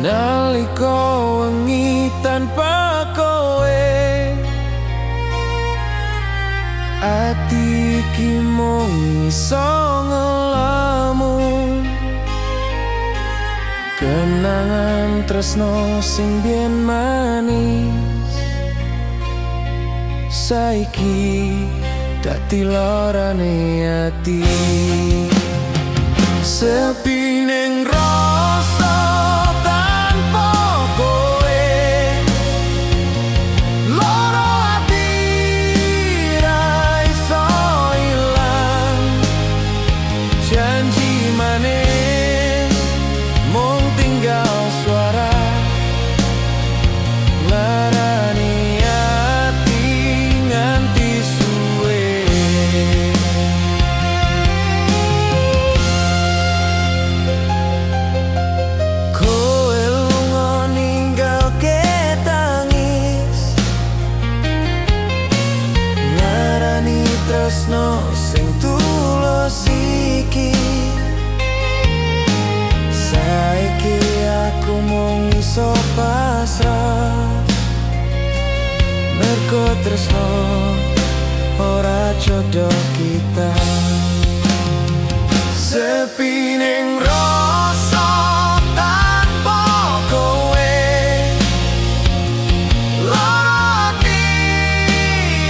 Nalika wengi tanpa kowe, ati iki mung iso ngelamun. Kenangan tresno sing biyen manis, saiki dadi larane ati. Sepi ning rasa tanpa kowe, loro ati ra iso ilang. Janji manis mung tinggal suara, larani ati nganti suwe. Kowe lunga ninggalke tangis, ngarani tresno sing tulus iki. Saiki aku mung iso pasrah, mergo tresno ora jodoh kita. Sepi ning rasa tanpa kowe, lara ati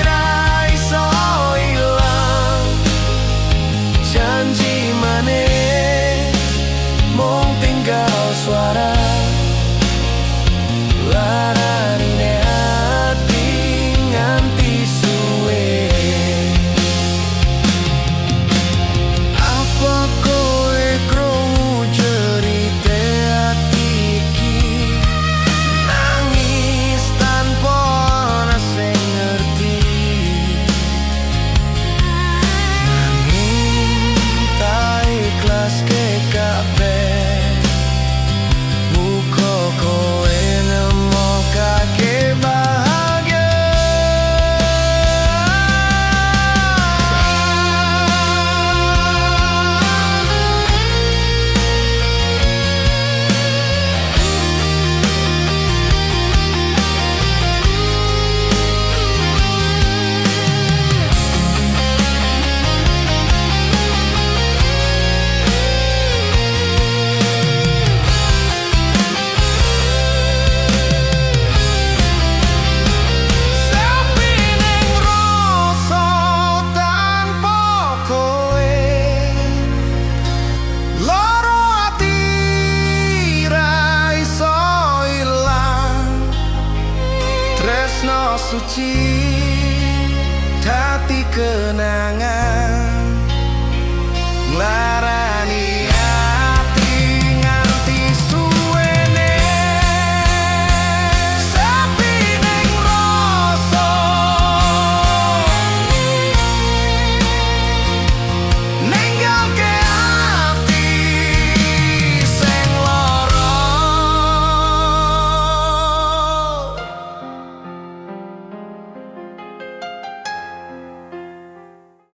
ra iso ilang. Janji manis mung tinggal suara, larani ati nganti suwe. Apa kowe krungu jerite ati iki, nangis tanpa ana sing ngerti? Nanging tak ikhlaske kabeh, muga kowe nemokake bahagia. Sepi ning rasa tanpa kowe, lara ati ra iso ilang. Tresno suci dadi kenangan.